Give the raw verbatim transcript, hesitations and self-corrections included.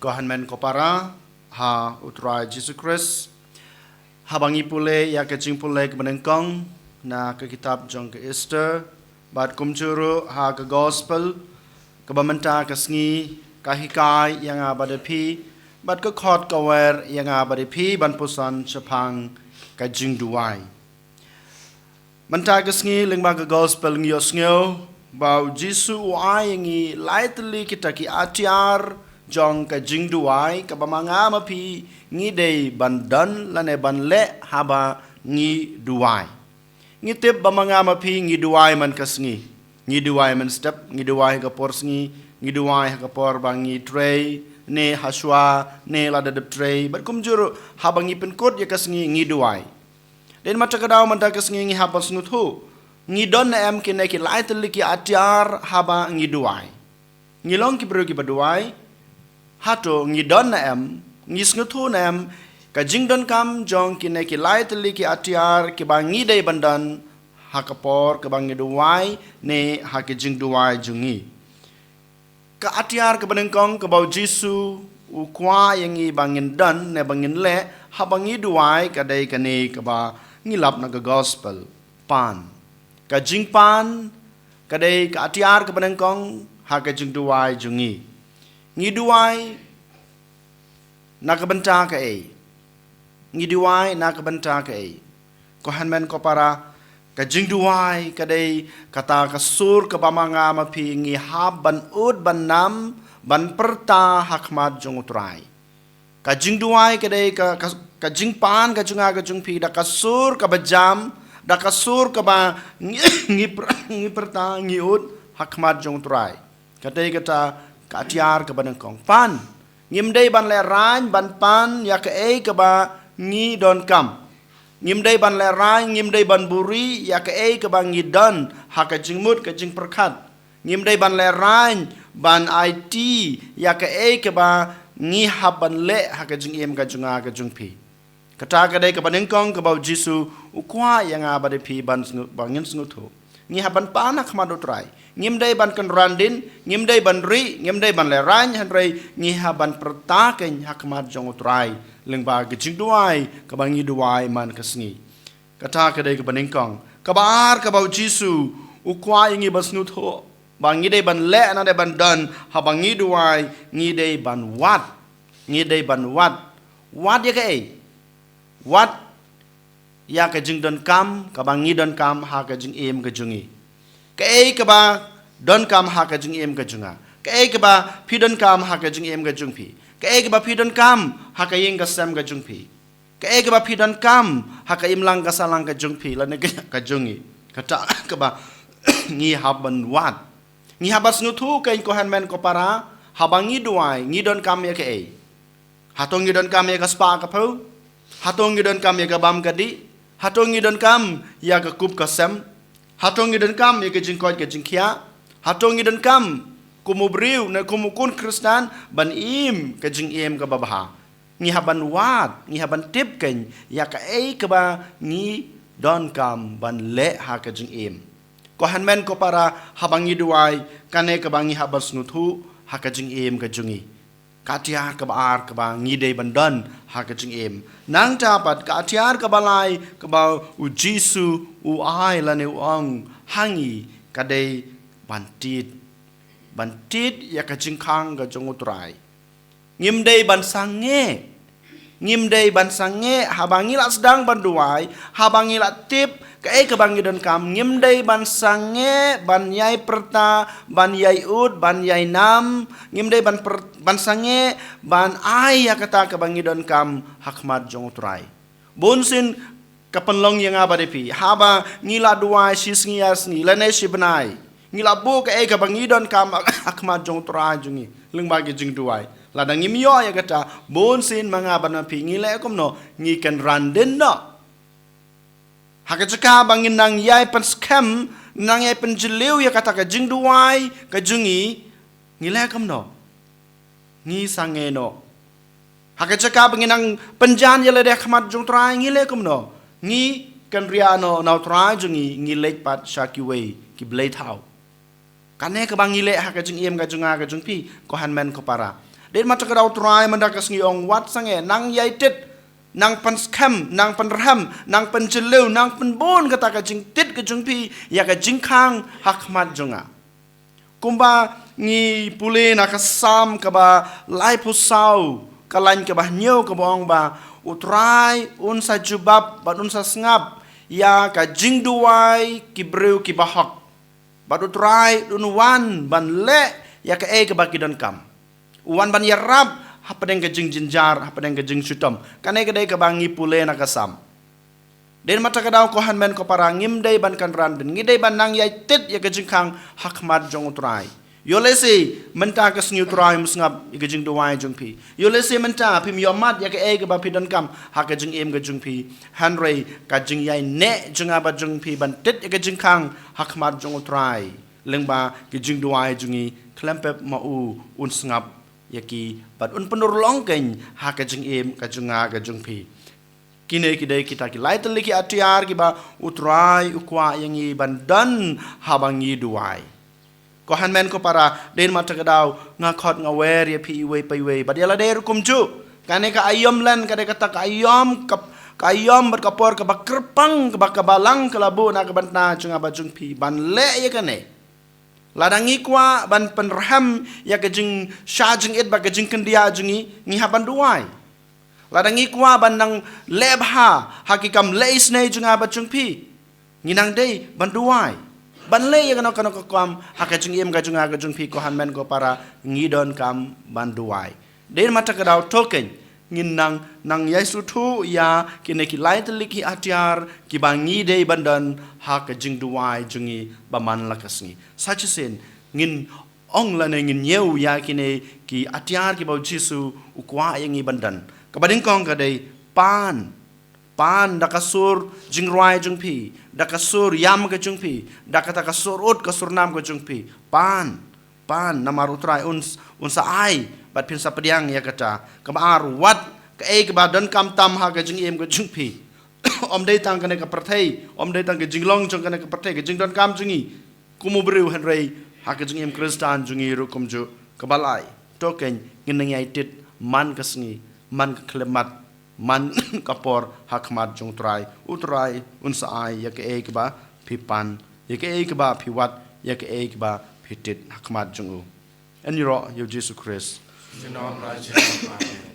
Ko hynmen ko para ha U Trai Jisu Khrist. Haba ngi pule ïa ka jingpule kaba nyngkong na ka kitab jong ka Esther, bad kumjuh ruh ha ka gospel, kaba mynta ka sngi ka hikai ïa nga bad ïa phi, bad ka khot ka wer ïa nga bad ïa phi ban puson shaphang ka jingduwai. Mynta ka sngi lyngba ka gospel ngi ïohsngew ba U Jisu u ai ïa ngi lai tylli kita ki atiar jong ka jingduwai kaba ma nga ma phi ngi dei ban don lane ban leh haba ngi duwai. Ngi tip ba ma nga ma phi ngi duwai man ka sngi. Ngi duwai man step, ngi duwai ha ka por sngi, ngi duwai ha ka por ba ngi trei, ne hashwa, ne lada dep trei, bad kumjuh ruh haba ngi pynkut ïa ka sngi ngi duwai. Dei namar kata ka daw mynta ka sngi ngi hap ban sngewthuh, ngi don ne em kine ki lai tylli ki atiar haba ngi duwai. Ngi long ki briew kiba duwai. Hato ngi don ne em, ngi sngewthuh ne em ka jingdonkam jong kine ki lai tylli ki atiar kiba ngi dei ban don ha ka por kaba ngi duwai ne ha ka jingduwai jong ngi. Ka atiar kaba nyngkong kaba U Jisu u kwah ïa ngi ba ngin don ne ba ngin leh haba ngi duwai ka dei kane kaba ngi lap na ka gospel, pan. Ka jingpan ka dei ka atiar kaba nyngkong ha ka jingduwai jong ngi. Ngi duwai na ka bynta kaei? Ngi duwai na ka bynta kaei? Ko hynmen ko para, ka jingduwai ka dei kata ka sur kaba ma nga ma phi ngi hap ban ud ban nam ban pyrta ha khmat jong U Trai. Ka jingduwai ka dei ka, ka, ka jingpan ka jong nga ka jong phi da ka sur kaba jam, da ka sur kaba ngi, ngi pyrta, ngi ud ha khmat jong U Trai. Ka dei kata ka atiar kaba nyngkong, pan. Ngim dei ban lehraiñ ban pan ïa kaei kaba ngi donkam. Ngim dei ban lehraiñ, ngim dei ban buhrieh ïa kaei kaba ngi don ha ka jingmut ka jingpyrkhat. Ngim dei ban lehraiñ ban aiti ïa kaei kaba ngi hap ban leh ha ka jingim ka jong nga ka jong phi. Kata ka dei kaba nyngkong kaba U Jisu u kwah ïa nga bad ïa phi ban sngew, ba ngin sngewthuh. Ngi hap ban pan ha khmat U Trai. Ngim dei ban kynran dien, ngim dei ban rieh, ngim dei ban lehraiñ, hynrei ngi hap ban pyrta kein ha khmat jong U Trai lyngba ka jingduwai kaba ngi duwai man ka sngi. Kata ka dei kaba nyngkong. Kaba ar kaba U Jisu u kwah ïa ngi ban sngewthuh ba ngi dei ban leh ne dei ban don haba ngi duwai, ngi dei ban wad. Ngi dei ban wad. Wad ïa kaei? Wad ïa ka jingdonkam kaba ngi donkam ha ka jingim ka jong ngi. Kaei kaba donkam ha ka jingim ka jong nga? Kaei kaba phi donkam ha ka jingim ka jong phi? Kaei kaba phi donkam ha ka ïing ka sem ka jong phi? Kaei kaba phi donkam ha ka imlang ka sahlang ka jong phi lane ka, ka jong ngi? Kata kaba ngi hap ban wad. Ngi hap ban sngewthuh kein ko hynmen ko para, haba ngi duwai ngi donkam ïa kaei? Hato ngi donkam ïa ka spah ka phew? Hato ngi donkam ïa ka bam ka dih? Hato ngi donkam ïa ka kup ka sem? Hato ngi donkam ïa ka jingkoit ka jingkhiah? Hato ngi donkam kum u briew ne kum u khun Khristan ban im ka jingim kaba bha? Ngi hap ban wad, ngi hap ban tip kein ïa kaei kaba ngi donkam ban leh ha ka jingim. Ko hynmen ko para, haba ngi duwai, kane kaba ngi hap ban sngewthuh ha ka jingim ka jong ngi. Ka atiar kaba ar kaba ngi dei ban don ha ka jingim. Nangta pat ka atiar kaba lai kaba U Jisu u ai lane u ong ha ngi ka dei ban tied. Ban tied ïa ka jingkhang ka jong U Trai. Ngim dei ban sangeh. Ngim dei ban sangeh haba ngi la sdang ban duwai, haba ngi la tip kaei kaba ngi donkam, ngim dei ban sangeh ban ïai pyrta, ban ïai ud, ban ïai nam, ngim dei ban pyr-, ban sangeh ban ai ïa kata kaba ngi donkam ha khmat jong U Trai. Bun sien ka pynlong ïa nga bad ïa phi, haba ngi la duwai shi sngi ar sngi lane shi bnai, ngi la buh kaei kaba ngi donkam ha khmat jong U Trai jong ngi lyngba ki jingduwai. Lada ngim ïoh ïa kata, bun sien ma nga bad ma phi ngi leh kumno? Ngi kynran dien noh. Ha ka jaka ba ngin nang ïai pynskhem, nang ïai pynjylliew ïa kata ka jingduwai ka jong ngi, ngi leh kumno? Ngi sangeh noh. Ha ka jaka ba ngin nang pynjan ïa lade ha khmat jong U Trai, ngi leh kumno? Ngi kynriah noh na U Trai jong ngi, ngi leit pat sha kiwei ki blei thaw. Kane kaba ngi leh ha ka jingim ka jong nga ka jong phi, ko hynmen ko para. Dei ma ta ka daw Trai mynta ka sngi ong wat sange, nang ïai tit, nang pynskhem, nang pynrhem, nang pynjylliew, nang pynbun kata ka jingtit ka jong phi ïa ka jingkhang ha khmat jong nga. Kumba ngi pule na ka Salm kaba laiphew saw, ka lain kaba hynñiew kaba ong ba, U Trai un sa jubab bad un sa sngap ïa ka jingduwai ki briew kiba hok. Bad U Trai un wan ban leh ïa kaei kaba ki donkam. U wan ban ïarap hapdeng ka jingjynjar, hapdeng ka jingshitom. Kane ka dei kaba ngi pule na ka Salm. Dei ma ta ka daw ko hynmen ko para, ngim dei ban kynran dien, ngi dei ban nang ïai tit ïa ka jingkhang ha khmat jong U Trai. Ïoh lehse mynta ka sngi U Trai um sngap ïa ka jingduwai jong phi. Ïoh lehse mynta phim ïohmad ïa kaei kaba phi donkam ha ka jingim ka jong phi. Hynrei ka jingïaineh jong nga bad jong phi ban tit ïa ka jingkhang ha khmat jong U Trai lyngba ka jingduwai jong ngi, khlem pep ma u un sngap ïa ki bad un pynurlong keiñ ha ka jingim ka jong nga ka jong phi. Kine ki dei kita ki lai tylli ki atiar kiba U Trai u kwah ïa ngi ban don haba ngi duwai. Ko hynmen ko para, dei ma ta ka daw nga khot nga wer ïa phi iwei pa iwei bad ïa lade ruh kumjuh. Kane ka aïom lent ka dei kata ka aïom ka, ka aïom bad ka por kaba kyrpang kaba ka Balang ka la buh na ka bynta jong nga bad jong phi ban leh ïa kane. Lada ngi kwah ban pynrhem ïa ka jingshah jingit bad ka jingkyndiah jong ngi, ngi hap ban duwai. Lada ngi kwah ban nang leh bha ha ki kam leh isynei jong nga bad jong phi, ngi nang dei ban duwai. Ban leh ïa kano kano ka kam ha ka jingim ka jong nga ka jong phi ko hynmen ko para, ngi donkam ban duwai. Dei ma ta ka daw to keiñ ngin nang, nang ïai sngewthuh ïa kine ki lai tylli ki atiar kiba ngi dei ban don ha ka jingduwai jong ngi ba man la ka sngi. Sa shisien ngin ong lane ngin ñiew ïa kine ki atiar kiba U Jisu u kwah ïa ngi ban don. Kaba nyngkong ka dei pan. Pan da ka sur jingrwai jong phi, da ka sur ïam ka jong phi, da kata ka sur ut ka sur nam ka jong phi. Pan, pan namar U Trai un, un sa ai bad phin sa pdiang ïa kata. Kaba ar, wat kaei kaba donkam tam ha ka jingim ka jong phi. Ym dei tang kane ka pyrthei, ym dei tang ka jinglong jong kane ka pyrthei, ka jingdonkam jong ngi kum u briew, hynrei ha ka jingim Khristan jong ngi ruh kumjuh. Kaba lai, to keiñ ngin nang ïai tit man ka sngi, man ka khyllipmat, man ka por ha khmat jong U Trai. U Trai un sa ai ïa kaei kaba phi pan, ïa kaei kaba phi wad, ïa kaei kaba phi tit ha khmat jong u. Yn ïaroh ïa U Jisu Khrist. Junom la junom. Amen.